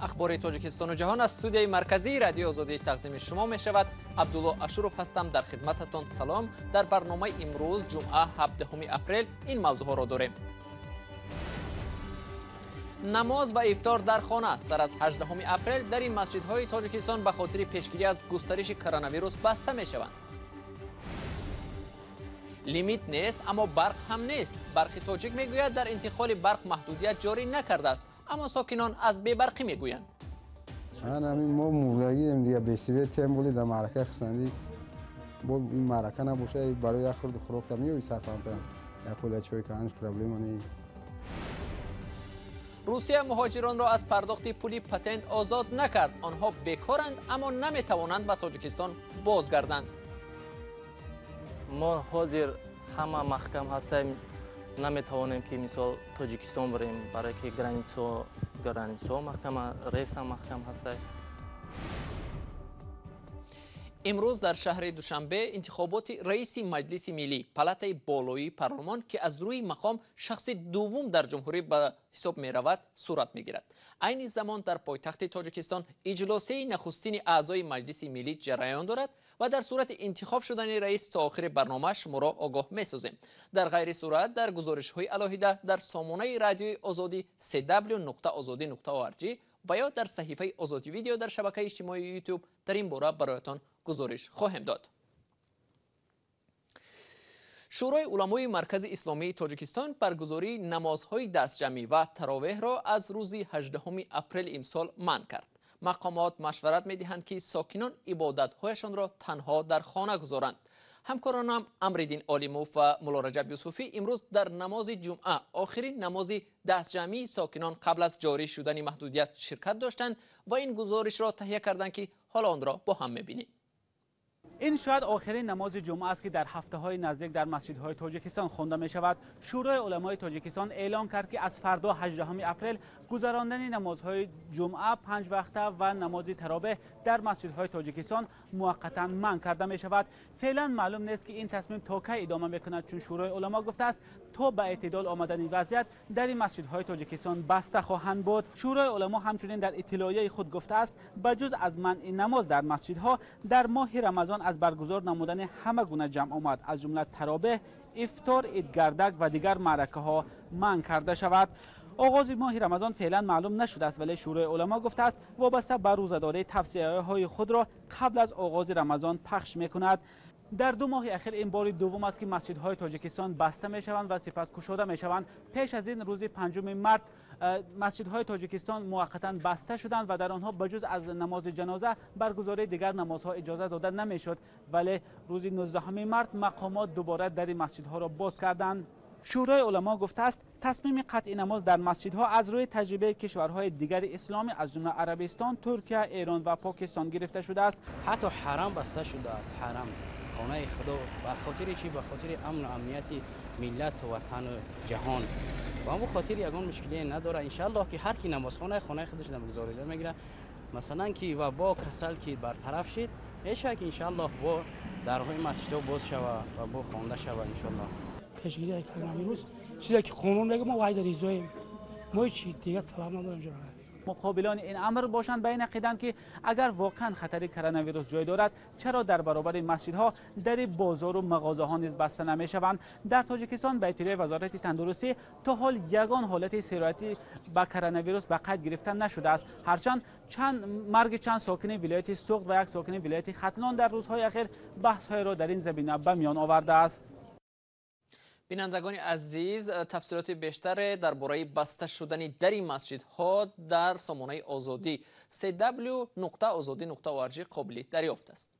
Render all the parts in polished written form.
Ахбори Тоҷикистону ҷаҳон аз студияи марказии Радиои Озодӣ тақдими шумо мешавад. Абдулло Ашуров ҳастам, дар хидмататон. Салом. Дар барномаи имрӯз, ҷумъа 17 апрел, ин мавзӯъҳоро дорем. Намоз ва ифтор дар хона сар аз 18 апрел дар ин масҷидҳои Тоҷикистон ба хотири пешгирӣ аз густариши коронавирус баста мешаванд. Лимит нест, аммо барқ ҳам нест. Барқи Тоҷик мегӯяд, дар интиқоли барқ маҳдудият ҷорӣ накардааст, аммо сокинон аз бебарқӣ мегӯянд. Мо мурдагием дига, бесиветием, боли дар маъракаи хусандӣ бо ин маърака набоша, барои як хурду хӯрокта меёи сарфамта, як пуля чой каанш проблема не. Русия муҳоҷиронро аз пардохти пули патент озод накард. Онҳо бекоранд, аммо наметавонанд ба Тоҷикистон бозгарданд. Мо ҳозир ҳама маҳкам ҳастем, наметавонем ки мисол Тоҷикистон бирем, барое ки границаҳо маҳкама, рейсам маҳкам ҳастай. Имрӯз дар шаҳри Душанбе интихоботи раиси Маҷлиси миллӣ, палатаи болоии парлумон, ки аз рӯи мақом шахси дуввум дар ҷумҳурӣ ба ҳисоб меравад, сурат мегирад. Айни замон дар пойтахти Тоҷикистон иҷлосияи нахустини аъзои Маҷлиси миллӣ ҷараён дорад ва дар сурати интихоб шудани раис то охири барнома шуморо огоҳ месозем. Дар ғайри сурат дар гузоришҳои алоҳида дар сомонаи Радиои Озодӣ cw.ozodi.org ва ё дар саҳифаи Озодӣ видео дар шабакаи иҷтимоии YouTube дар ин бора бароятон гузориш хоҳем дод. Шӯрои уламои Маркази Исломии Тоҷикистон баргузории намозҳои дастҷамъӣ ва таровеҳро аз рӯзи 18 апрели имсол манъ кард. Мақомот машварат медиҳанд, ки сокинон ибодатҳояшонро танҳо дар хона гузоранд. Ҳамкоронам Амриддин Олимов ва Муллораҷаб Юсуфӣ имрӯз дар намози ҷумъа, охирин намози дастҷамъии сокинон қабл аз ҷорӣ шудани маҳдудият, ширкат доштанд ва ин гузоришро таҳия карданд, ки ҳоло онро бо ҳам мебинем. Ин шояд охирин намози ҷумъа аст, ки дар ҳафтаҳои наздик дар масҷидҳои Тоҷикистон хонда мешавад. Шӯрои уламои Тоҷикистон эълон кард, ки аз фардо 18 апрел гузарондани намозҳои ҷумъа панҷ вақта ва намози таровеҳ дар масҷидҳои Тоҷикистон муваққатан манъ карда мешавад. Феълан маълум нест, ки ин тасмим то кай идома мекунад, чун Шӯрои уламо гуфтааст, то ба эътидол омадани вазъият дар масҷидҳои Тоҷикистон баста хоҳанд буд. Шӯрои уламо ҳамчунин дар иттилоияи худ гуфтааст, ба ҷуз аз манъи намоз дар масҷидҳо дар моҳи Рамазон аз баргузор намудани ҳама гуна ҷамъомад, аз ҷумла таробеҳ, ифтор, идгардак ва дигар маъракаҳо манъ карда шавад. Оғози моҳи Рамазон феълан маълум нашудааст, вале Шӯрои уламо гуфтааст, вобаста ба рӯзадорӣ тавсияҳои худро қабл аз оғози Рамазон пахш мекунад. Дар 2 моҳи ахир ин бори дуввум аст, ки масҷидҳои Тоҷикистон баста мешаванд ва сипас кушода мешаванд. Пеш аз ин рӯзи 5 март масҷидҳои Тоҷикистон муваққатан баста шуданд ва дар онҳо ба ҷуз аз намози ҷаноза баргузории дигар намозҳо иҷоза дода намешуд. Вале рӯзи 19 март мақомот дубора дари масҷидҳоро боз карданд. Шӯрои уламо гуфтааст, тасмими қатъи намоз дар масҷидҳо аз рӯи таҷрибаи кишварҳои дигари исломӣ, аз ҷумла Арабистон, Туркия, Эрон ва Покистон гирифта шудааст. Ҳатто ҳарам баста шудааст, ҳарам хонаи Худо, ба хотири чӣ? Ба хотири амну амнияти миллату ватану ҷаҳон. Ба ҳамон хотир ягон мушкилие надорад. Иншааллоҳ, ки ҳар ки намозхона хонаи худаш намогузорида мегирад, масалан ки вабо касал ки бартараф шид, мешавад ки иншааллоҳ бо дарҳои масҷидҳо боз шава ва бо хонда шава иншааллоҳ. Пешгирии коронавирус чизе ки қонун мегӯяд, мо вайда ризоем, мо ҳеҷ дигар талаб надорем. Муқобилони ин амр бошанд ба ин ақиданд, ки агар воқеан хатари коронавирус ҷой дорад, чаро дар баробари масҷидҳо дари бозору мағозаҳо низ баста намешаванд? Дар Тоҷикистон ба иттилои Вазорати тандурустӣ то ҳол ягон ҳолати сироятӣ ба коронавирус ба қайд гирифта нашудааст. Ҳарчанд марги чанд сокини вилояти Суғд ва як сокини вилояти Хатлон дар рӯзҳои ахир баҳсҳоеро дар ин замина ба миён овардааст. Бинандагони азиз, тафсилоти бештаре дар бораи баста шудани дари масҷидҳо дар сомонаи Озодӣ cw.ozodi.org қобили дарёфт аст.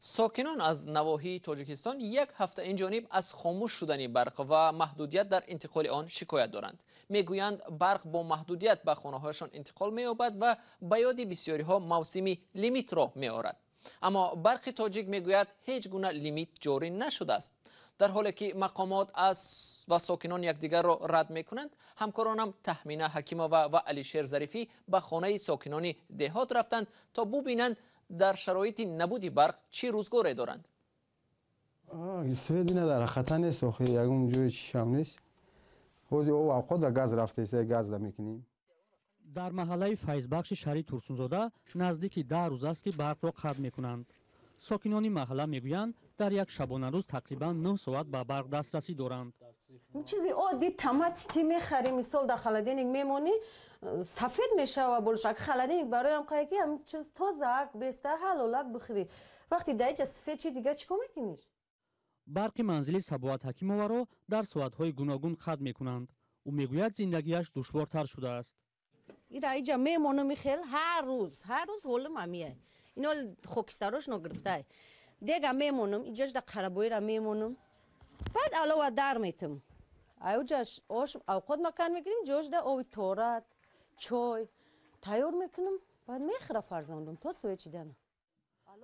Сокинон аз навоҳии Тоҷикистон як ҳафта ин ҷониб аз хомӯш шудани барқ ва маҳдудият дар интиқоли он шикоят доранд. Мегӯянд, барқ бо маҳдудият ба хонаҳояшон интиқол меёбад ва ба ёди бисёриҳо мавсими лимитро меорад. Аммо Барқи Тоҷик мегӯяд, ҳеҷ гуна лимит ҷорӣ нашудааст. Дар ҳоле ки мақомот ва сокинон якдигарро рад мекунанд, ҳамкоронам Таҳмина Ҳакимова ва Алишер Зарифӣ ба хонаи сокинони деҳот рафтанд, то бубинанд, дар шароити набуди барқ чӣ рӯзгоре доранд. Свет ина дар хата нест, охи ягон ҷои чишам нест. Ҳозир об авқот да газ рафтест, газ да мекунем. Дар маҳаллаи Файзбахши шаҳри Турсунзода наздики 10 рӯз аст, ки барқро қатъ мекунанд. Сокинони маҳалла мегӯянд, дар як шабонарӯз тақрибан 9 соат ба барқ дастрасӣ доранд. Чизи оддӣ, томате ки мехарӣ, мисол, дар холодильник мемонӣ, сафед мешава болшак. Холодильник бароям қае ки ҳам чиз тозаак, беста, ҳалолак бихӯрӣ. Вақти дар иҷа сафед чи, дига чӣ кор мекуниш? Барқи манзили Сабоат Ҳакимоваро дар соатҳои гуногун қатъ мекунанд. Ӯ мегӯяд, зиндагиаш душвортар шудааст. Ира иҷа мемонам, хел ҳар рӯз, ҳар рӯз ҳолим ҳамия. Ино хокистарош ногирифтай. Дега мемонам, иҷаш да қарабоира мемонам. Баъд алова дар метам. Аюҷаш ош авқот макан мекунем, ҷош да оби торат, чой тайёр мекунам, баъд мехӯра фарзандум то свет чидана.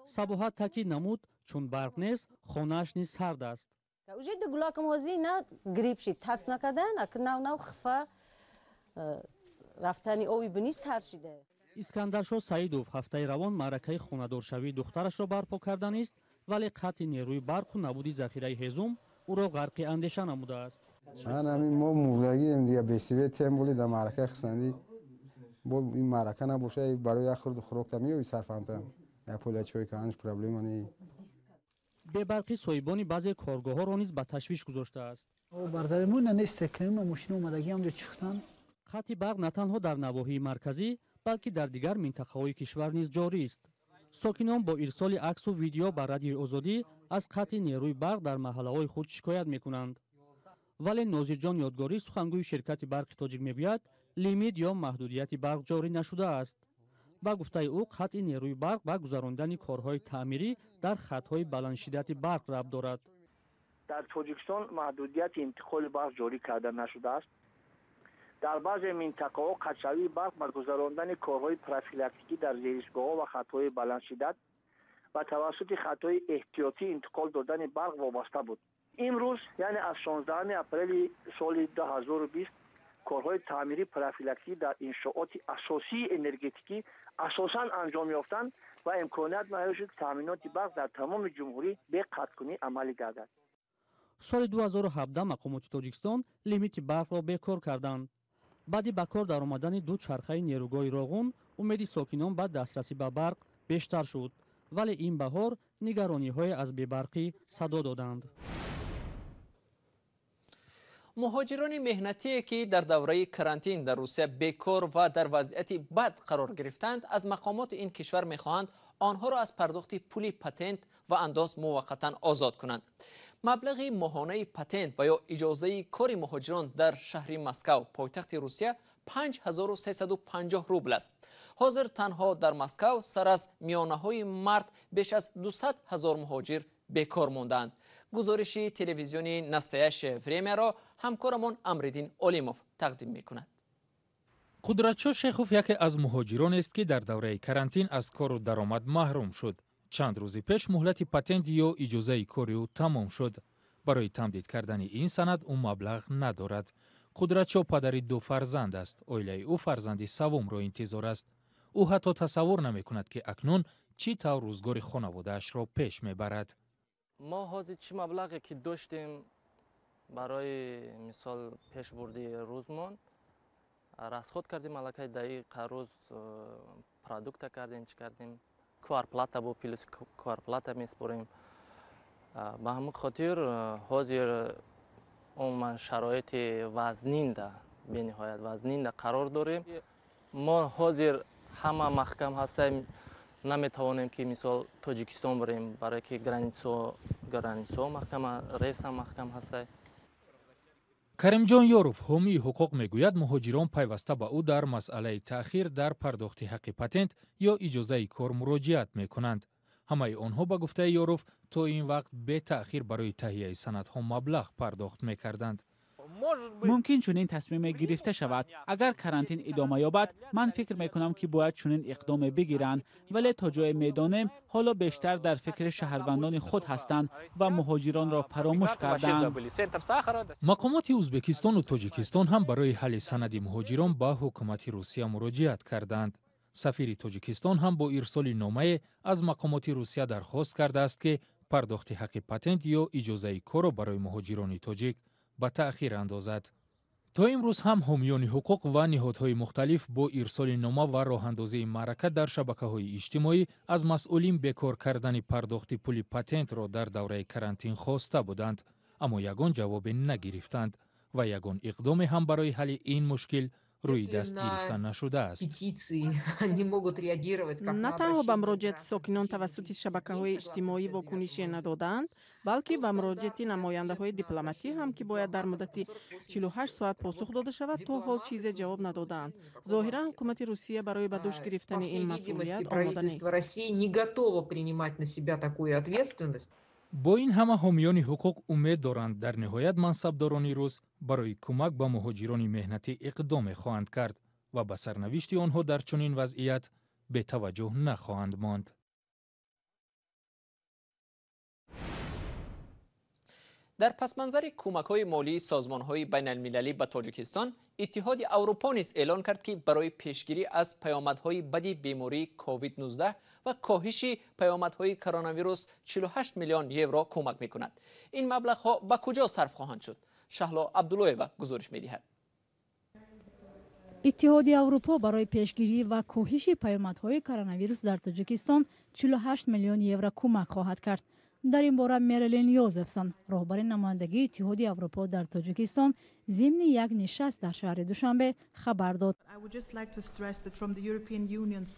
Сабоҳат таъкид намуд, чун барқ нест, хонааш низ сард аст. Уже ду гулакам ҳозир на грипп шид, тасб накардан, ак нав нав хифа рафтани оби бинӣ сар шида. Искандаршо Саидов ҳафтаи равон маъракаи хонадоршавии духтарашро барпо карданист, вале қатъи нерӯи барқу набуди захираи ҳезум ӯро ғарқи андеша намудааст. Ан ҳамин мо мурдагием дига, бе свет тем боли дар маъракаи хурсандӣ. Бо ин маърака набоша, барои як хурду хӯрокта меёби сарфамта. Як поля чой каанш проблема не. Бебарқӣ соҳибони баъзе коргоҳҳоро низ ба ташвиш гузоштааст. Барзари мо ина нест, мошина омадагӣ ҳамҷо чихтан. Қатъи барқ на танҳо дар навоҳии марказӣ, балки дар дигар минтақаҳои кишвар низ ҷорист. Сокинон бо ирсоли аксу видео ба Радиои Озодӣ аз қатъи нерӯи барқ дар маҳаллаҳои худ шикоят мекунанд. Вале Нозирҷон Ёдгорӣ, сухангӯи ширкати Барқи Тоҷик, мегӯяд, лимит ё маҳдудияти барқ ҷорӣ нашудааст. Ба гуфтаи ӯ, қатъи нерӯи барқ ба гузарондани корҳои таъмирӣ дар хатҳои баландшиддати барқ рабт дорад. Дар Тоҷикистон маҳдудияти интиқоли барқ ҷорӣ карда нашудааст. Дар баъзе минтақаҳо қатъшавии барқ ба гузарондани корҳои профилактикӣ дар зеристгоҳҳо ва хатҳои баландшиддат ва тавассути хатҳои эҳтиётӣ интиқол додани барқ вобаста буд. Имрӯз, яъне аз 16 апрели соли 2020, корҳои таъмирӣ профилактикӣ дар иншооти асосии энергетикӣ асосан анҷом ёфтанд ва имконият муҳайё шуд, таъминоти барқ дар тамоми ҷумҳурӣ бе қатъкунӣ амалӣ гардад. Соли 2017 мақомоти Тоҷикистон лимити барқро бекор карданд. Баъди ба кор даромадани ду чархаи нерӯгоҳи Роғун умеди сокинон ба дастрасӣ ба барқ бештар шуд, вале ин баҳор нигарониҳое аз бебарқӣ садо доданд. Муҳоҷирони меҳнатие, ки дар давраи карантин дар Русия бекор ва дар вазъияти бад қарор гирифтанд, аз мақомоти ин кишвар мехоҳанд, онҳоро аз пардохти пули патент ва андоз муваққатан озод кунанд. Маблағи моҳонаи патент ва ё иҷозаи кори муҳоҷирон дар шаҳри Москав, пойтахти Русия, 5350 рубл аст. Ҳозир танҳо дар Москав сар аз миёнаҳои март беш аз 200 ҳазор муҳоҷир бекор мондаанд. Гузориши телевизиони Настоящее времяро ҳамкорамон Амриддин Олимов тақдим мекунад. Қудратшо Шехов яке аз муҳоҷиронест, ки дар давраи карантин аз кору даромад маҳрум шуд. Чанд рӯзи пеш муҳлати патент ё иҷозаи кори ӯ тамом шуд. Барои тамдид кардани ин санад ӯ маблағ надорад. Қудратшо падари ду фарзанд аст. Оилаи ӯ фарзанди саввумро интизор аст. Ӯ ҳатто тасаввур намекунад, ки акнун чӣ тавр рӯзгори хонаводаашро пеш мебарад. Мо ҳозир чӣ маблағе ки доштем, барои мисол пешбурди рӯзмон расход кардем. Аллакай даи рӯз продукта кардем, чӣ кардем, кварплата бо плюс кварплата меспорем. Ба ҳамин хотир ҳозир умуман шароити вазнинда, бениҳоят вазнинда қарор дорем. Мо ҳозир ҳама маҳкам ҳастем, наметавонем ки мисол Тоҷикистон бирем, барое ки границао маҳкама, рейсам маҳкам ҳастай. Каримҷон Ёров, ҳомии ҳуқуқ, мегӯяд, муҳоҷирон пайваста ба ӯ дар масъалаи таъхир дар пардохти ҳаққи патент ё иҷозаи кор муроҷиат мекунанд. Ҳамаи онҳо ба гуфтаи Ёров то ин вақт бетаъхир барои таҳияи санадҳо маблағ пардохт мекарданд. Мумкин чунин тасмиме гирифта шавад. Агар карантин идома ёбад, ман фикр мекунам, ки бояд чунин иқдоме бигиранд, вале то ҷое медонем, ҳоло бештар дар фикри шаҳрвандони худ ҳастанд ва муҳоҷиронро фаромӯш карданд. Мақомоти Ӯзбекистону Тоҷикистон ҳам барои ҳалли санади муҳоҷирон ба ҳукумати Русия муроҷиат карданд. Сафири Тоҷикистон ҳам бо ирсоли номае аз мақомоти Русия дархост кардааст, ки пардохти ҳаққи патент ё иҷозаи корро барои муҳоҷирони тоҷик ба таъхир андозад. То имрӯз ҳам ҳомиёни ҳуқуқ ва ниҳодҳои мухталиф бо ирсоли нома ва роҳандозии маърака дар шабакаҳои иҷтимоӣ аз масъулин бекор кардани пардохти пули патентро дар давраи карантин хоста буданд, аммо ягон ҷавобе нагирифтанд ва ягон иқдоме ҳам барои ҳалли ин мушкил рӯи даст гирифта нашудааст. На танҳо ба муроҷиати сокинон тавассути шабакаҳои иҷтимоӣ вокунише надодаанд, балки ба муроҷиати намояндаҳои дипломатӣ ҳам, ки бояд дар муддати 48 соат посух дода шавад, то ҳол чизе ҷавоб надодаанд. Зоҳиран, ҳукумати Русия барои ба дӯш гирифтани ин масъулият омода нест. Бо ин ҳама ҳомиёни ҳуқуқ умед доранд, дар ниҳоят мансабдорони рус барои кӯмак ба муҳоҷирони меҳнатӣ иқдоме хоҳанд кард ва ба сарнавишти онҳо дар чунин вазъият бетаваҷҷӯҳ нахоҳанд монд. Дар пасманзари кӯмакҳои молии созмонҳои байналмилалӣ ба Тоҷикистон, Иттиҳоди Аврупо низ эълон кард, ки барои пешгирӣ аз паёмадҳои бади бемории COVID-19 ва коҳиши паёмадҳои коронавирус 48 миллион евро кӯмак мекунад. Ин маблағҳо ба куҷо сарф хоҳанд шуд? Шаҳло Абдуллоева гузориш медиҳад. Иттиҳоди Аврупо барои пешгирӣ ва коҳиши паёмадҳои коронавирус дар Тоҷикистон 48 миллион евро кӯмак хоҳад кард. Дар ин бора Мерилин Йозефсон, роҳбари намояндагии Иттиҳоди Аврупо дар Тоҷикистон, зимни як нишаст дар шаҳри Душанбе хабар дод.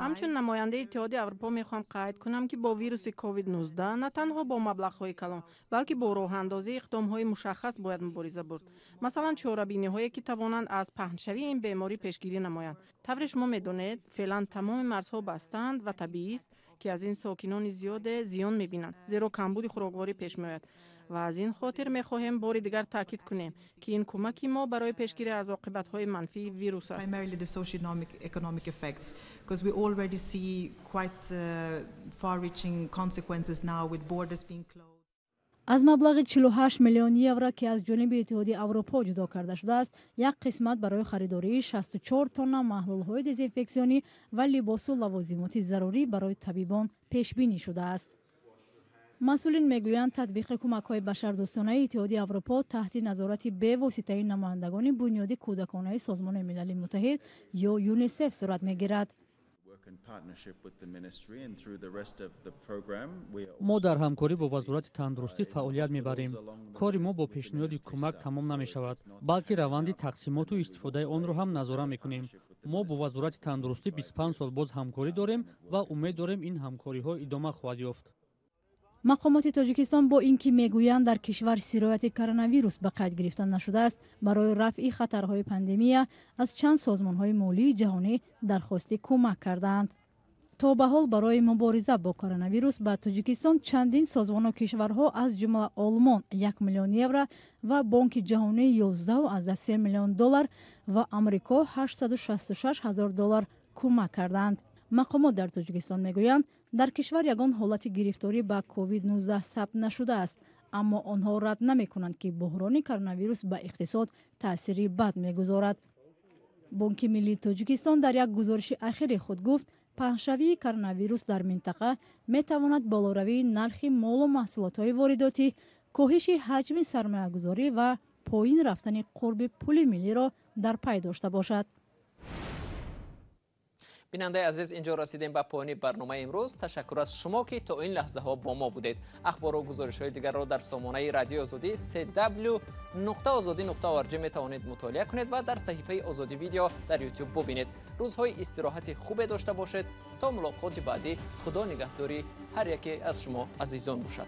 Ҳамчун намояндаи Иттиҳоди Аврупо мехоҳам қайд кунам, ки бо вируси COVID-19 на танҳо бо маблағҳои калон, балки бо роҳандозии иқдомҳои мушаххас бояд мубориза бурд. Масалан, чорабиниҳое, ки тавонанд аз паҳншавии ин беморӣ пешгирӣ намоянд. Тавре шумо медонед, феълан тамоми марзҳо бастаанд ва табиист, ки аз ин сокинони зиёде зиён мебинанд, зеро камбуди хӯрокворӣ пеш меояд. Ва аз ин хотир мехоҳем бори дигар таъкид кунем, ки ин кӯмаки мо барои пешгирӣ аз оқибатҳои манфии вирус аст. Аз маблағи 48 миллион евро, ки аз ҷониби Иттиҳоди Аврупо ҷудо карда шудааст, як қисмат барои харидории 64 тонна маҳлулҳои дезинфексионӣ ва либосу лавозимоти зарурӣ барои табибон пешбинӣ шудааст. Масъулин мегӯянд, татбиқи кӯмакҳои башардӯстонаи Иттиҳоди Аврупо таҳти назорати бевоситаи намояндагони бунёди кӯдаконаи Созмони Милали Муттаҳид ё ЮНИСЕФ сурат мегирад. Мо дар ҳамкорӣ бо Вазорати тандурустӣ фаъолият мебарем. Кори мо бо пешниҳоди кӯмак тамом намешавад, балки раванди тақсимоту истифодаи онро ҳам назора мекунем. Мо бо Вазорати тандурустӣ 25 сол боз ҳамкорӣ дорем ва умед дорем, ин ҳамкориҳо идома хоҳад ёфт. Мақомоти Тоҷикистон бо ин ки мегӯянд, дар кишвар сирояти коронавирус ба қайд гирифта нашудааст, барои рафъи хатарҳои пандемия аз чанд созмонҳои молии ҷаҳонӣ дархости кӯмак кардаанд. То ба ҳол барои мубориза бо коронавирус ба Тоҷикистон чандин созмону кишварҳо, аз ҷумла Олмон 1 миллион евро ва Бонки ҷаҳонӣ 11,3 миллион доллар ва Амрико 866 ҳазор доллар кӯмак кардаанд. Мақомот дар Тоҷикистон мегӯянд, дар кишвар ягон ҳолати гирифторӣ ба COVID-19 сабт нашудааст, аммо онҳо рад намекунанд, ки буҳрони коронавирус ба иқтисод таъсири бад мегузорад. Бонки миллии Тоҷикистон дар як гузориши ахири худ гуфт, паҳншавии коронавирус дар минтақа метавонад болоравии нархи молу маҳсулотҳои воридотӣ, коҳиши ҳаҷми сармоягузорӣ ва поин рафтани қурби пули миллиро дар пай дошта бошад. Бинандаи азиз, инҷо расидем ба поёни барномаи имрӯз. Ташаккур аз шумо, ки то ин лаҳзаҳо бо мо будед. Ахбору гузоришҳои дигарро дар сомонаи Радиои Озодӣ cw.ozodi.org метавонед мутолиа кунед ва дар саҳифаи Озодӣ видео дар YouTube бубинед. Рӯзҳои истироҳати хубе дошта бошед. То мулоқоти баъдӣ, Худо нигаҳдори ҳар яке аз шумо азизон бошад.